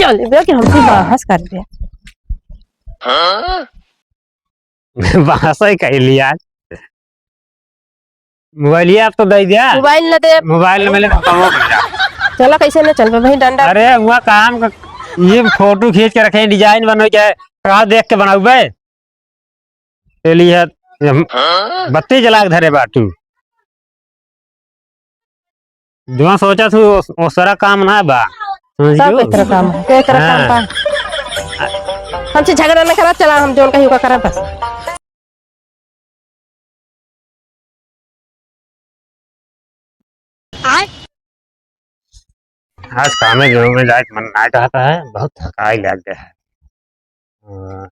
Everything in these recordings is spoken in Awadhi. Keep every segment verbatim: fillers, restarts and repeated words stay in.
चल बे कि हमसे बहस कर बे। बहस ही कैली आज। मोबाइलिया अब तो दे दिया। मोबाइल न दे। मोबाइल न मिले तो कमो कर जा। चला कैसे न चलबे भाई डंडा। अरे हुआ काम का, ये फोटो खींच के रखे, डिजाइन बनवे के, का देख के बनाऊ बे? चलिए, हम बत्ती जला के धरे बाटू। जो सोचा थू, ओ, ओ सारा काम ना बा। समझ तब गयो? केकरा काम है? केकरा काम हाँ। बा? हमसे झगड़ा न करा, चला हम जोन कहीं का करा बस। आज कामे जो में जाए के मन ना कहता है, बहुत थकाई लग गया है। अ,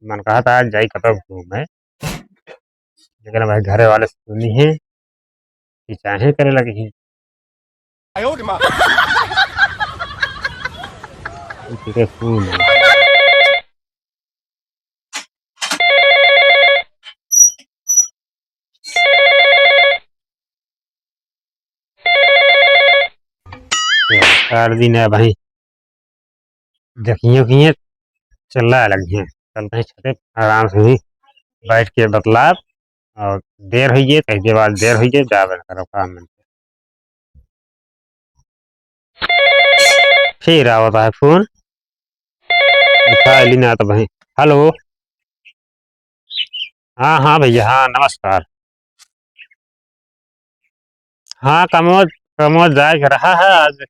मन कहता है जाई कतौ घूमे, लेकिन भाई घरे वाले सुनी है कि चाहे करे लगी है। ठीक है, सुन। चार दिन है भाई, देखिए कि ये चिल्ला लगी है। चलते हैं छते, आराम से ही बैठ के बतलाब। और देर हुई है, कह के बाद देर हुई है, जाबे न करो काम में। फिर आवत है फोन, उठा ली ना तो भाई। हेलो, हाँ, हाँ भैया, हाँ, नमस्कार। हाँ, कमोद, कमोद जाए के रहा है आज।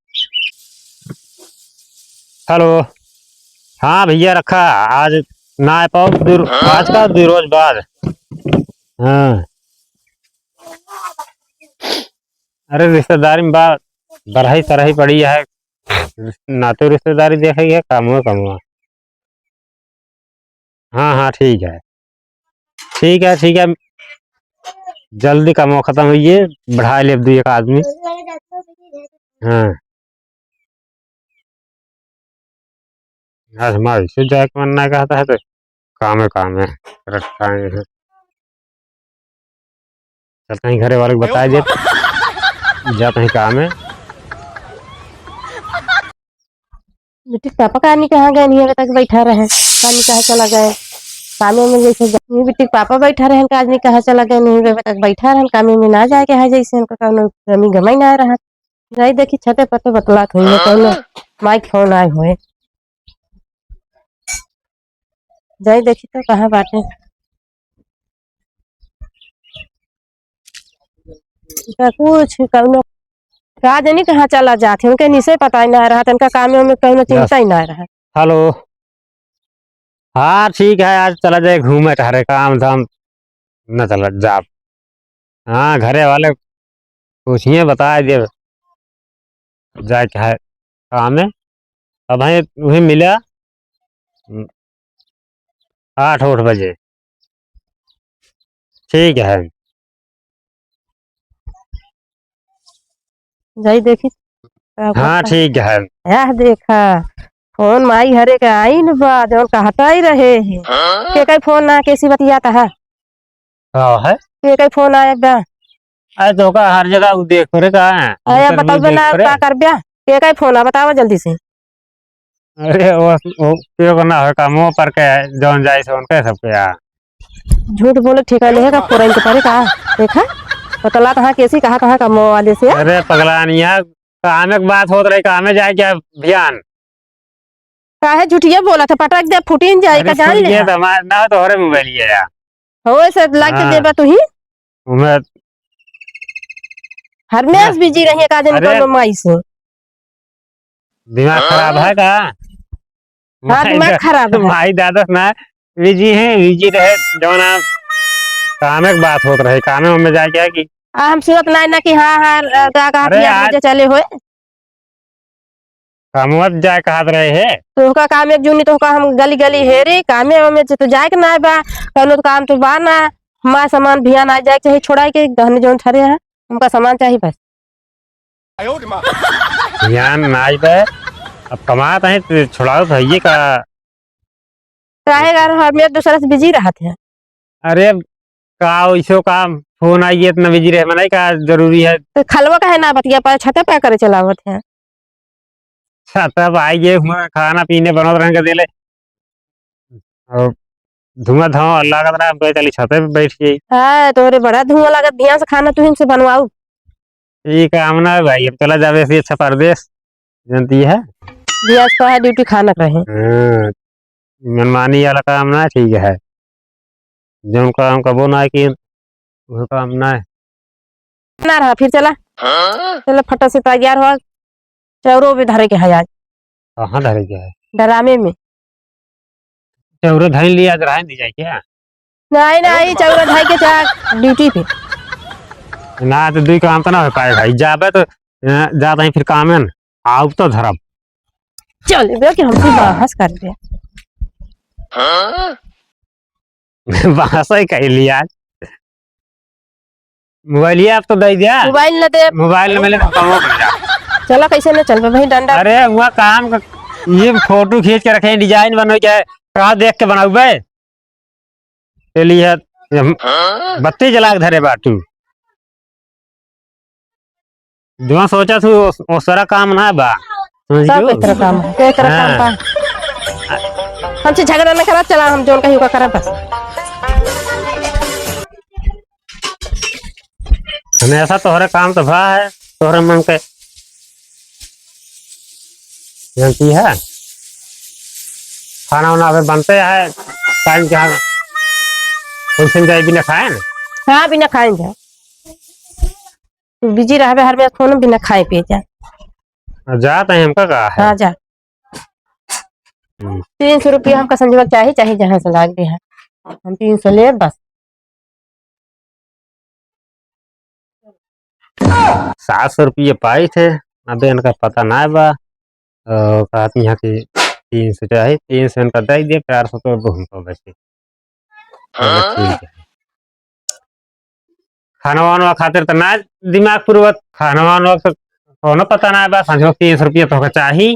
हेलो, हाँ भैया, रखा, आज ना आ पाओ, दूर, आज का दो रोज बाद। हाँ, अरे रिश्तेदारी में बा, बरहई तरहई पड़ी है, नाते रिश्तेदारी देखे है, कमवा कमवा। हाँ, हाँ, ठीक है, ठीक है, ठीक है, जल्दी कमवा खत्म होइए, बढ़ा ले अब दू एक आदमी। हाँ। आज हमारे से जाए के मन ना कहता है तो कामे कामे रखा है। चलते हैं घरे वाले को बताए दे, जाते हैं कामे। बिटिक पापा का नहीं कहाँ गए, नहीं अबे तक बैठा रहे, का नहीं कहाँ चला गए कामे में, जैसे जा-, नहीं बिटिक पापा बैठा रहे, का नहीं कहाँ चला गए, नहीं अबे तक बैठा रहे कामे में, ना जाए के है जैसे उनका कौनो कमी गमाई ना रहा। जाई देखी छते पते बतलात होई, कौनो माई फोन आए होए। जाई देखी तो कहाँ बाटे। इनका कुछ कौनो का जानी कहाँ चला जात है, उनके निसे पता ही ना रहत, इनका कामे में कौनो चिंता ही ना रहत। हेलो, हाँ ठीक है, आज चला जाए घूमे टहरे, काम धाम न चला जाब। हाँ, घरे वाले पूछिए, बताए दे जाए के है काम में। अब है वही मिला, हम्म, आठ, आठ बजे। ठीक है। जाई देखी। हाँ, ठीक है। यह देखा, फोन माई हरे के आइन बा, जौन कहता ही रहे है। हाँ? के कई फोन ना, कैसी बतियाता है? का है? के कई फोन आया बा? अरे तो का हर जगह उ देख रे का है? अरे बताओ ना, का कर ब्या? के कई फोन आ, बताओ जल्दी से। अरे वो, वो क्यों ना हो, कामों पर के जौन जाए से उनके सबके आ। झूठ बोले ठेका लेहे का, फोरन के परे का? देखा, बतला तहाँ कैसी कहा तहाँ कामों वाले से। अरे पगलानिया, कामे के बात होत रही, कामे जाए क्या भियान? काहे झूठिया बोला था, पटक दे, फुटिन जाए का, अरे जान ले। ये तो हमार ना, तोहरे मोबाइल ये यार। हो से लाग के हाँ। देबा तू ही। उमे हरमेश बिजी रही है का दिन अरे। कौनो माई से। दिमाग खराब है का? हाँ, माई दिमाग दा-, खराब है। माई दादा ना बिजी है, बिजी रहे, जौन आप कामे के बात होत रहे, कामे में जाए क्या कि आ, हम सुनत ना, ना कि हाँ, हाँ, का, का अरे हथियार आज मुझे चले होए। कामवा जाए कहत रहे है। तो ओका काम एक जूनी तो ओका हम गली गली हेरी, कामे ओमे से तो जाए के ना बा, कौनो तो काम तो बा ना, हमार सामान भियान आ जाए के चाही, छोड़ाए के गहने जौन ठरे हैं, हमका सामान चाही बस। भियान ना आई बे, अब कमात है तो छोड़ाओ भैया का। काहे यार, हर में दूसरा से बिजी रहत है। अरे, का वैसो का फोन आई, इतना बिजी रहे, मनाई का जरूरी है? तो खलवा काहे ना बतिया पाए, छते पे करे चलावत है। छत पे आई गए, हुआ खाना पीने बनत रहन के देले। और धुआं धुआं लागत रहा, हम कहे, "चली छते पे बैठ जाई।" हाँ, तोहरे बड़ा धुआं लागत, ध्यान से खाना तुहिन से बनवाऊ। ई काम ना है भाई, अब चला जावे से अच्छा परदेस, जानती है। ध्यान से कहा ड्यूटी खाना रहे। हाँ, मनमानी वाला काम ना ठीक है। जौन काम कबो ना है कि वो काम ना है। ना रहा, फिर चला। हाँ? चला, फटा से तैयार हो, चौरो भी धरे के है आज। कहाँ धरे के है? डरामे में। चौरो धैन लिया, आज रहन दी जाए क्या? नहीं, नहीं, चौरो धरे के जा ड्यूटी पे। ना, तो दुई काम तो ना हो पाए भाई, जाबे तो, अ, जात ही फिर काम है ना, आउब तो धरब। चल, बे कि हमसे बहस कर दे। हाँ? बहस ही कह लिया। मोबाइलिया आप तो दे दिया। मोबाइल न दे। मोबाइल न मिले तो कमो कर जा। चला, कैसे न चलबे भाई, डंडा। अरे, हुआ काम क-, ये फोटो खींच के रखे, डिजाइन बनो क्या है? कहाँ देख के बनाऊ बे? चलिए, हम बत्ती जला के धरे बाटू। जो सोचा थू, ओ, ओ सारा काम ना बा। समझ तब गयो? के तरह काम है, के तरह काम हाँ। बा। हमसे झगड़ा न करा, चला हम जोन कही ओका करब बस। हमेशा तोहरे काम तो भा है, तोहरे मन के जानती है। खाना वाना अबे बनते है, टाइम के हाँ, कैसे जाए बिना खाए ना? हाँ, बिना खाए जा। तू बिजी रहबे हर बेर फोन बिना खाए पिए जा। आ, जात है, हमका का है? हाँ, जा। हम्म। तीन सौ रुपया हमका संजोग चाही, चाही जहाँ से लाग दे है। हम तीन सौ लेब बस। सात सौ रुपया पाई थे, अबे इनका पता ना बा। अ, कहत यहाँ कि तीन सौ चाही, तीन सौ इनका दे दिया, चार सौ तो अब हमको बचे। चलो, हाँ? ठीक है। खाना वाना खातिर त ना दिमाग पुरवत, खाना वाना के कोनो पता ना बा, संझो तीन सौ रुपया तोहके चाही,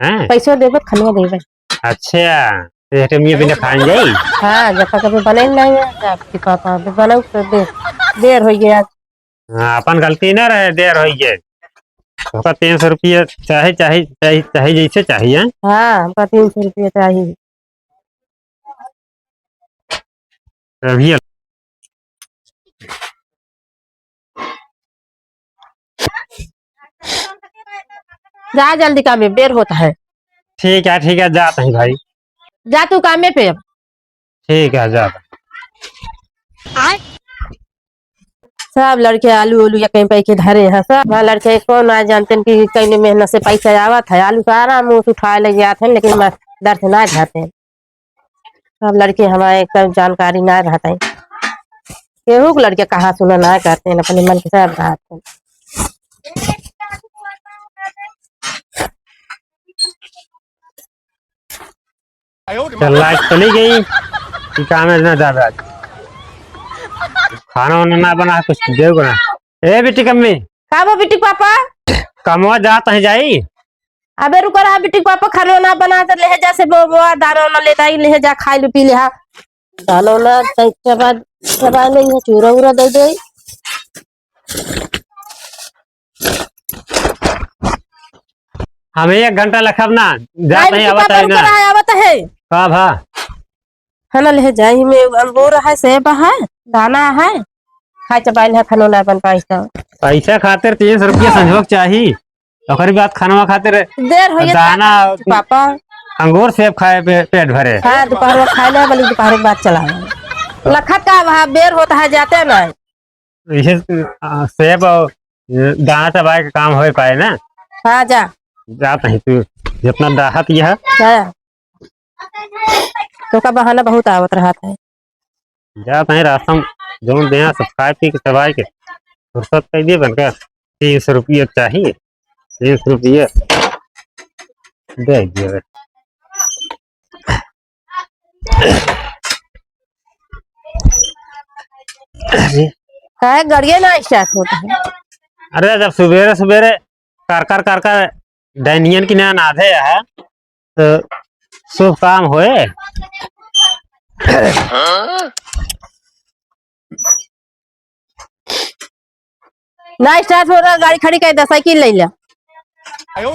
हैं? पैसो देबे, खाना देबे। अच्छा, तो ये टाइम ये बिना खाए जाई? हाँ, जब तक अभी बने नहीं है, जब कि पापा अभी बनाऊ तो दे, देर हो गया। हाँ, अपन गलती ना रहे, देर हो गए। ओकर तीन सौ रुपया चाहे, चाहे, चाहे, चाहे जैसे चाहिए। हाँ, हमका तीन सौ रुपया चाहिए। अभी जा जल्दी, कामे बेर होता है। ठीक है, ठीक है, जात ही भाई। जा तू कामे पे अब। ठीक है, जात। सब लड़के आलू उलू या कहीं पे के धरे हैं सब। वहाँ लड़के कौन आ जानते हैं कि कहीं मेहनत से पैसा आवत है। आलू सारा मुँह से उठाए लग जाते हैं, लेकिन मैं डर से ना जाते हैं। सब लड़के हमारे एकदम जानकारी ना रहते हैं। केहू के लड़के कहाँ सुना ना करते हैं, अपने मन के सब रहते हैं। चल, लाइट चली गई, कि काम है ना ज्यादा। खाना वाना ना बना, कुछ देव बना। ए बिट्टी कम्मी। का बा बिट्टी पापा? कमवा जात है जाई। अबे रुका रहा बिट्टी पापा, खाना ना बना तो ले जा से बो-, बो-, दाना ना ले जाई, ले जा खाई लू पी ले हा। दाना ना चबा, चबा ले, चूरा उरा दे दे। हम एक घंटा लखब ना, जात नहीं, नहीं, बिट्टी आवत पापा है रुका ना। रहा, आवत है। का भा? खाना ले जाई में अंगूर है, सेब है, दाना है, खाए चबाइल है, खानो ना बन पाई तो। पैसा खातिर तीन सौ रुपया संजोग चाही, ओकरी बाद खानवा खातिर देर हो गया दाना, पापा। अंगूर सेब खाए पे, पेट भरे। हाँ, दोपहर में खाए ले, बोली दोपहर के बाद चला। लखत का वहाँ बेर होता है, जाते ना। इसे, आ, सेब और, ए, दाना चबाए के काम हो पाए ना। हाँ, जा। जात ही तू, जितना डाहत यह। हाँ। तो का बहाना बहुत आवत रहत है। जात ही रास्ता में जौन देना सब खाए पी के चबाए के फुर्सत कर दिए बनकर तीन सौ रुपये चाहिए, तीन सौ रुपये दे दिए। अरे। काहे गड़िया ना स्टार्ट होता है? अरे, जब सुबेरे सुबेरे कर कर कर कर डैनियन की ना नाधे है, तो शुभ काम होए। ना स्टार्ट हो रहा, गाड़ी खड़ी कर दे, साइकिल ले ले।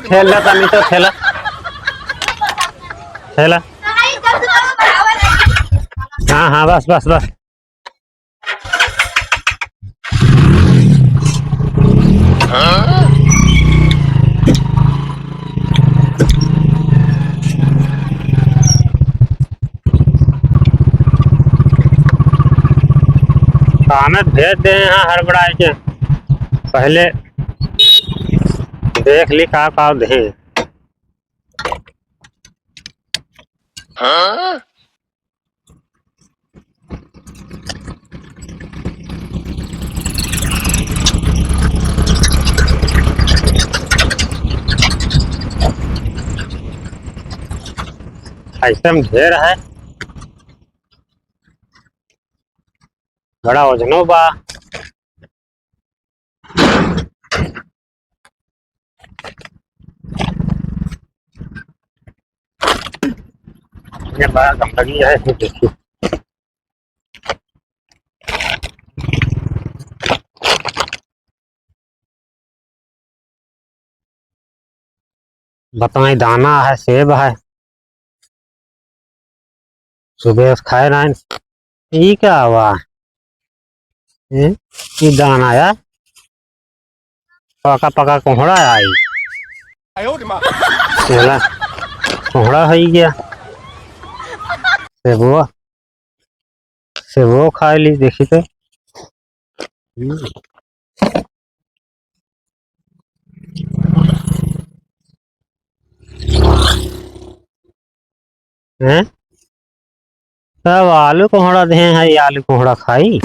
ठेल दा तनी तो, ठेला। ठेला। हाँ, हाँ, बस, बस, बस। कामे भेज दे हैं हड़बड़ाए के, पहले देख ली का का दे। आइटम ढेर है, बड़ा वजनो बा। ये बड़ा गंदगी है, देखिए। बताई, दाना है, सेब है, सुबह से खाए ना। ई का हुआ? हैं? ई दाना आया, पका पका कोहड़ा आई। चला, कोहड़ा है गया। सेबुआ, सेबुआ खा ली, देखी तो। हम्म। हैं? सब आलू कोहड़ा दे हैं, ये आलू कोहड़ा खाई।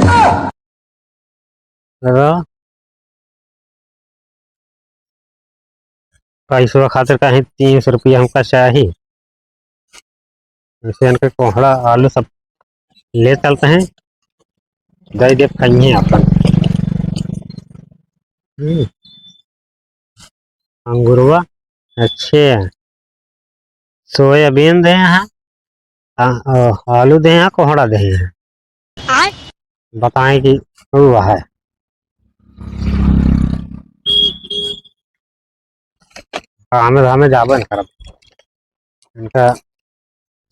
चलो। पैसवा खातिर कहीं तीन सौ रुपया हमका चाही। ऐसे इनके कोहड़ा आलू सब ले चलते हैं, दे दे खाइए अपन। हम्म। अंगुरवा, अच्छे। सोयाबीन दे हैं, आ, आ, आलू दे हैं, कोहड़ा दे हैं। आय। बताएं कि वो है। कामे धामे जाबे न करब। इनका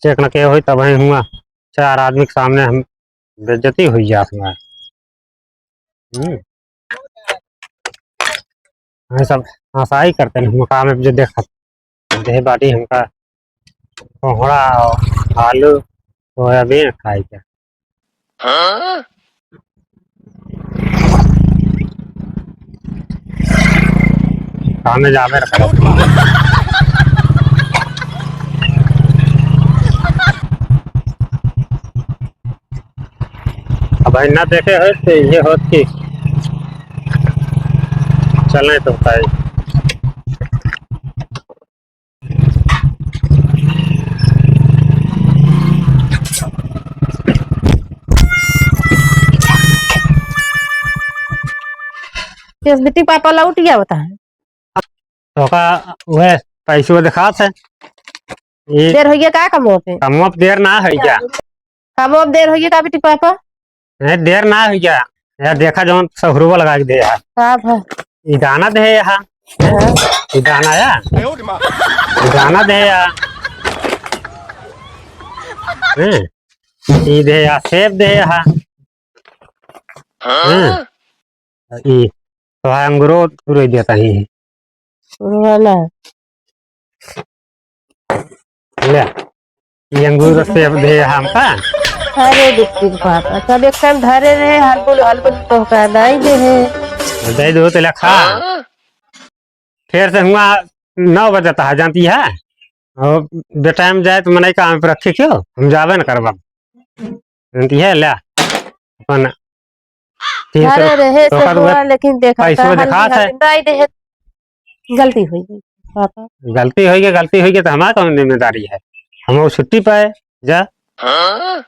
चेक न किए होई तब ही हुआ चार आदमी के सामने हम बेइज्जती हुई जात हुआ। हम्म। हम सब हंसाई करते हैं, हम काम में जो देखत देह बाटी हमका कोहड़ा, आलू, सोयाबीन खाई के। हाँ? कामे जाबे रखा। अब भाई ना देखे हो तो ये होत कि चले तो भाई। केस बिट्टी पापा लौट गया होता है। तो का वह पैसो दिखात है। ये देर हो गया का कमवा पे? कमवा पे देर ना हो गया। कमवा पे देर हो गया का बिट्टी पापा? नहीं, देर ना हो गया। यार देखा जौन सहुरुआ लगा के दे यार। का भा? ई दाना दे यहाँ। हाँ। ई दाना या? ई दाना दे यहाँ। हैं? ई दे यहाँ, सेब दे यहाँ। हैं? ई तो है अंगूरो तुरे देता ही। वाला। ले, ये अंगूर सेब दे हमका। अरे बिट्टी के पापा, सब एक टाइम धरे रहे, हलबुल, हलबुल तो का दाई दे है। दे दो, तेला खा। फिर से हुआ नौ बजे तक जानती है। और बेटाइम जाए तो मनई काम पे रखे क्यों? हम जाबे न करबा। जानती है, ले, अपन तीन सौ धरे रहे से तो का हुआ, लेकिन देखा पैसवा का दिखात हल्दी है। हल्दी दाई दे है। गलती हुई गई, पापा। गलती हुई गई, गलती हुई गई, तो हमारा कौन जिम्मेदारी है? हम वो छुट्टी पाए, जा। हाँ?